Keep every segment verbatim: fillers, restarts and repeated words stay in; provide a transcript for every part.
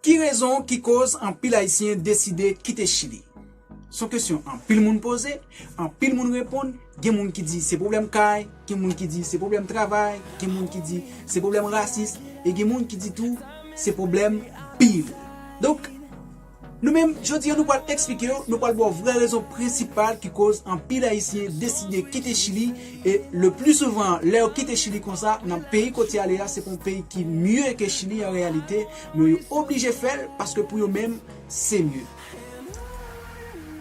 Ki rezon ki koz anpil Ayisyen deside kite Chili? Se yon kesyon anpil moun poze, anpil moun reponn. Gen moun ki di se pwoblèm kay, gen moun ki di se pwoblèm travay, gen moun ki di se pwoblèm rasis, e gen moun ki di tou se pwoblèm bil. Donk, nou menm, jodi a, nou pral eksplike yo, nou pral ba w vrè rezon prensipal ki koz anpil Ayisyen deside kite Chili, e le pli souvan, lè yo kite Chili konsa, nan peyi kote y ale a, se pa yon peyi ki mye ke Chili an reyalite, men yo oblije fè l paske pou yo menm, se mye.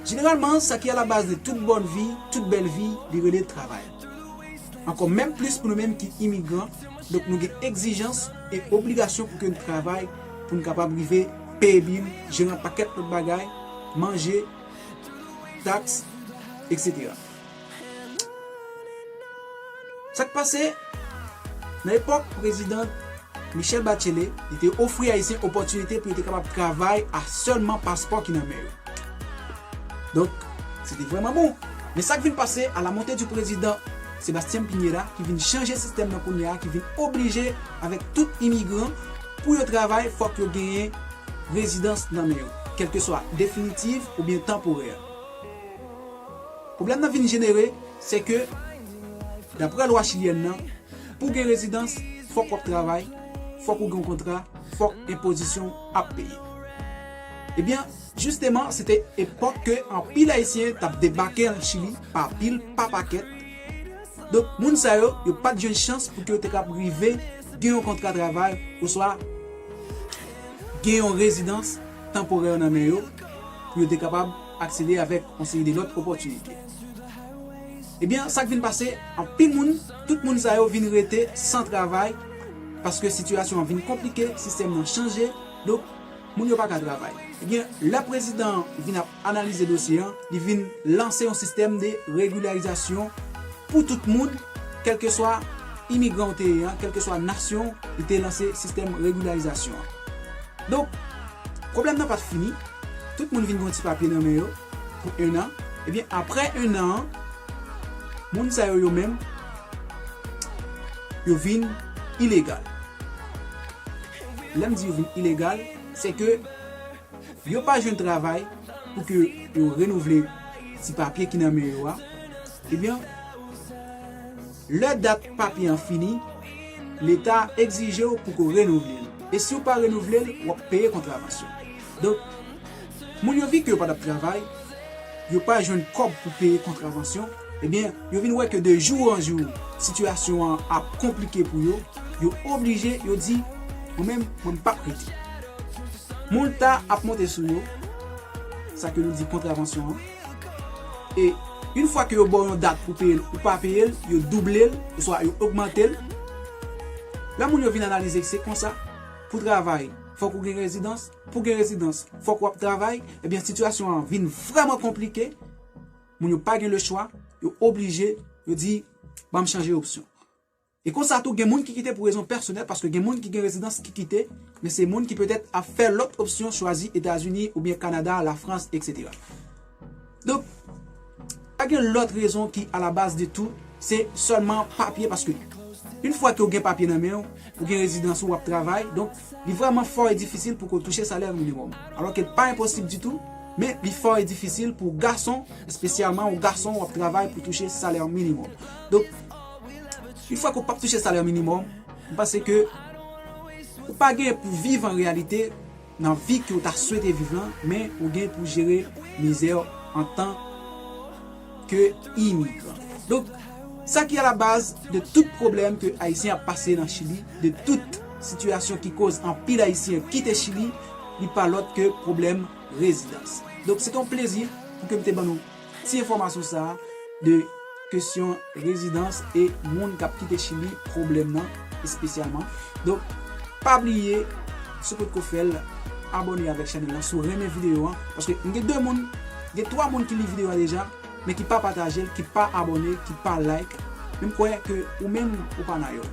Jeneralman, sa ki alabaz de tout bòn vi, tout bèl vi, li rele travay. Ankò menm plis pou nou menm ki imigran, donk nou gen egzijans e obligasyon pou ke n travay, pou n kapab rive peye bil, jere yon pakèt lòt bagay, manje, taks, etsetera. Sa k pase, nan epòk prezidan Michelle Bachelet, li te ofri Ayisyen opòtinite pou yo te kapab travay a sèlman paspò ki nan men yo. Donk, se te vrèman bon. Men sa k vin pase, à la montée du président Sébastien Piñera, ki vin chanje sistèm nan kounye a, ki vin oblije avèk tout imigran, pou yo travay, fòk yo genyen rezidans nan men yo, kèlkeswa definitiv oubyen tanporè. Pwoblèm nan vin jenere, se ke, daprè lwa chilyèn nan, pou w gen rezidans, fòk w ap travay, fòk ou gen yon kontra, fòk enpozisyon ap peye. Ebyen, jisteman, se te epòk ke anpil Ayisyen t ap debake an Chili pa pil, pa pakèt. Donk, moun sa yo, yo pa t jwenn chans pou ke yo te kab rive gen yon kontra travay oswa gen yon rezidans tanporè nan men yo pou yo te kapab aksede avèk yon seri de lòt opòtinite. Ebyen, sa k vin pase, anpil moun, tout moun sa yo vin rete san travay paske sitiyasyon an vin konplike, sistèm nan chanje, donk moun yo pa ka travay. Ebyen, lè prezidan an vin ap analize dosye an, li vin lanse yon sistèm de regilyarizasyon pou tout moun, kèlkeswa imigran w te ye an, kèlkeswa nasyon w, li te lanse sistèm regilyarizasyon an. Donk, pwoblèm nan pa t fini. Tout moun vin gen yon ti papye nan men yo pou en an. Ebyen, aprè en an an, moun sa yo, yo menm, yo vin ilegal. Lè m di yo vin ilegal, se ke yo pa jwenn travay pou ke yo renouvle ti papye ki nan men yo a. Ebyen, lè dat papye an fini, Leta egzije w pou ke w renouvle l. E si w pa renouvle l, w ap peye kontravansyon. Donk, moun yo vi ke yo pa t ap travay, yo pa jwenn kòb pou peye kontravansyon, ebyen, yo vin wè ke de jou an jou, sitiyasyon an ap konplike pou yo, yo oblije, yo di, mwen menm, mwen m p ap rete. Moulta ap monte sou yo, sa ke nou di kontravansyon an. E yon fwa ke yo ba w yon dat pou peye l, ou pa peye l, yo double l, oswa yo ogmante l. Lè moun yo vin analize se konsa, pou travay, fòk ou gen rezidans, pou gen rezidans, fòk w ap travay, ebyen, sitiyasyon an vin vrèman konplike. Moun yo pa gen lechwa, yo oblije, yo di, ban m chanje opsyon. E konsa tou, gen moun ki kite pou rezon pèsonèl, paske gen moun ki gen rezidans ki kite, men se moun ki petèt ap fè lòt opsyon, chwazi Etazini oubyen Kanada, Lafrans, etsetera. Donk, pa gen lòt rezon ki alabaz de tou, se sèlman papye, paske yon fwa ke w gen papye nan men w, ou gen rezidans ou, w ap travay, donk, li vrèman fò e difisil pou ke w touche salè minimòm. Alò ke l pa enposib ditou, men li fò e difisil pou gason, espesyalman yon gason w ap travay pou touche salè minimòm. Donk, yon fwa ke w p ap touche salè minimòm, m panse ke ou pa gen pou viv an reyalite nan vi ke w ta swete viv lan, men ou gen pou jere mizè w antan ke imigran. Donk, sa ki alabaz de tout pwoblèm ke Ayisyen ap pase nan Chili, de tout sitiyasyon ki koz anpil Ayisyen kite Chili, li pa lòt ke pwoblèm rezidans. Donk, se te yon plezi pou ke m te ban nou ti enfòmasyon sa a de kesyon rezidans e moun k ap kite Chili, pwoblèm nan espesyalman. Donk, pa bliye, si w potko fè l, abòne avèk chanèl lan si w renmen videyo an, paske m gen de moun, gen twa moun ki li videyo a deja, men ki pa pataje l, ki pa abòne, ki pa like, men m kwè ke ou menm ou pa nan yo.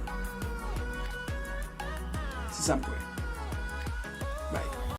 Se sa m kwè.